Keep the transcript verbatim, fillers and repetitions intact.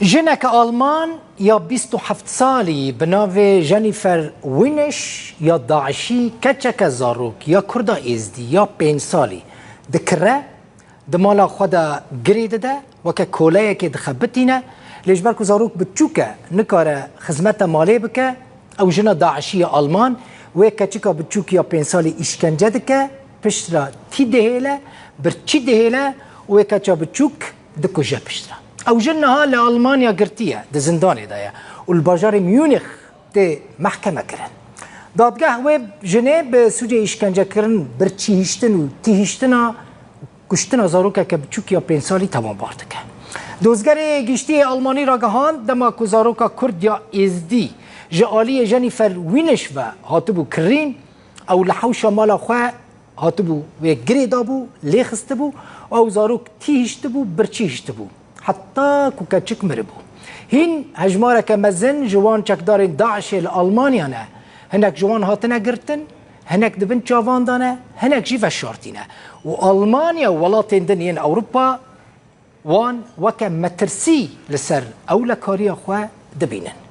Jineke Alman ya bîst û heft salî bi navê Jennifer Winnisch ya DAIŞî keçeke zarok ya Kurda Êzdî ya pênc salî dikire, di mala xwe de girê dide, weke koleyekê dixebitîne, lê ji ber ku zarok biçûk e, nikare xizmeta malê bike, ew jina DAIŞî ya Alman wê keçika biçûk ya pênc salî îşkence dike, piştre tî dihêle, birçî dihêle û wê keça biçûk dikuje piştre. Ew jin niha li Almanya girtî ye, di zindanê de ye û li bajarê Munîx tê mehkeme kirin. Dadgeh wê jinê bi sûcê îşkencekirin, birçî hiştin û tîhiştina, kuştina zarokeke biçûk ya pênc salî temambar dike. Dozgerê Giştî yê Almanî ragihand, dema ku zaroka Kurd ya Êzdî ji aliyê Jennifer Winnisch ve hatibû kirîn, ew li hewşa mala xwe hatibû, wê girê dabû, lê xistibû û ew zarok tî hiştibû, birçî hiştibû. Heta ku keçik miribû. Hîn hejmareke mezin ji wan çekdarên DAIŞê li Almanya ne. Hinek ji wan hatine girtin, hinek di bin çavan de ne, hinek jî veşartî ne. Û Almanya û welatên din yên Ewropa wan weke metirsî li ser ewlekariya xwe dibînin.